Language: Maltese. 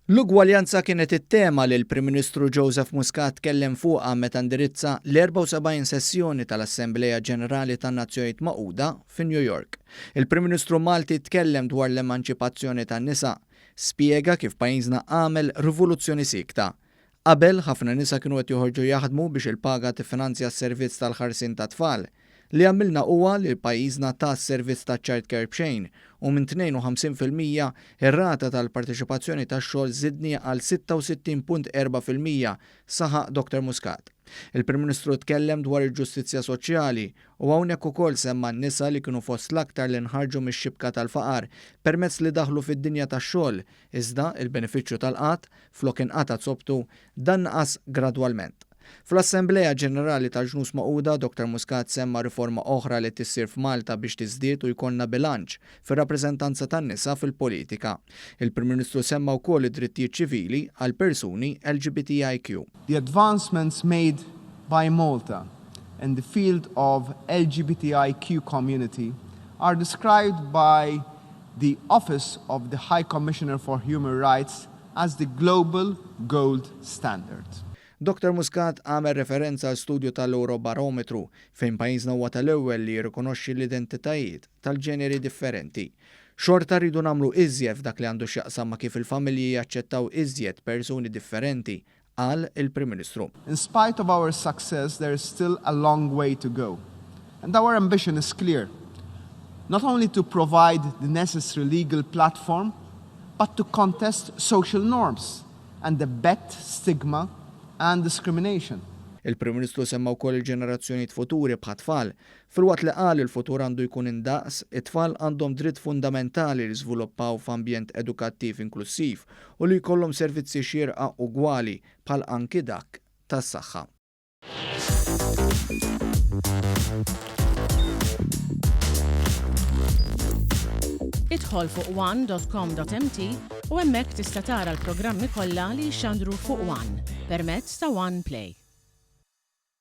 L-ugwaljanza kienet it-tema li l-Prim Ministru Joseph Muscat tkellem fuqha meta indirizza l-74 sessjoni tal-Assemblea Ġenerali tan-Nazzjonijiet Magħquda fi New York. Il-Prim Ministru Malti tkellem dwar l-emanċipazzjoni tan-nisa. Spjega kif pajjiżna għamel rivoluzzjoni siekta. Qabel, ħafna nisa kienu qed joħorġu jaħdmu biex il-paga tiffinanzja s-servizz tal-ħarsien tat-tfal. Li għamilna huwa li pajjiżna ta s-servizz taċ-child care b'xejn u minn 52% ir-rata tal-parteċipazzjoni tax-xogħol żidniha għal 66.4%, saħaq Dr Muscat. Il-Prim Ministru tkellem dwar il-ġustizzja soċjali u hawnhekk ukoll semma n-nisa li kienu fost l-aktar li nħarġu mix-xibka tal-faqar permezz li daħlu fid-dinja tax-xogħol Iżda, il-benefiċċju tal-qgħad, flok inqata' zoptu, dan naqas gradwalment. Fl-Assemblea Ġenerali tal-Ġnus Magħquda, Dr Muscat semma riforma oħra li qed issir f'Malta biex tiżdied u jkollna bilanċ fir-rappreżentanza tan-nisa fil-politika. Il-Prim Ministru semma wkoll id-drittijiet ċivili għal persuni LGBTIQ. The advancements made by Malta in the field of LGBTIQ community are described by the Office of the High Commissioner for Human Rights as the global gold standard. Dr Muscat għamel referenza għal studju tal-Ewrobarometru fejn pajjiżna huwa tal-ewwel li jirrikonoxxi l-identitajiet tal-ġeneri differenti. Xorta rridu nagħmlu iżjed f'dak li għandu x'jaqsam ma' kif il-familji jaċċettaw iżjed persuni differenti, qal il-Prim Ministru. In spite of our success there is still a long way to go and our ambition is clear, not only to provide the necessary legal platform but to contest social norms and abet stigma and discrimination. Il-Prim Ministru semma wkoll il-ġenerazzjonijiet futuri bħat-tfal. Filwaqt li qal li l-futur għandu jkun indaqs, it-tfal għandhom dritt fundamentali li jiżviluppaw f'ambjent edukattiv inklussiv u li jkollhom servizzi xierqa ugwali bħal anki dak tas-saħħa. Idħol fuq one.com.mt u hemmhekk tista' tara l-programmi kollha li jixxandru fuq One permezz ta' One Play.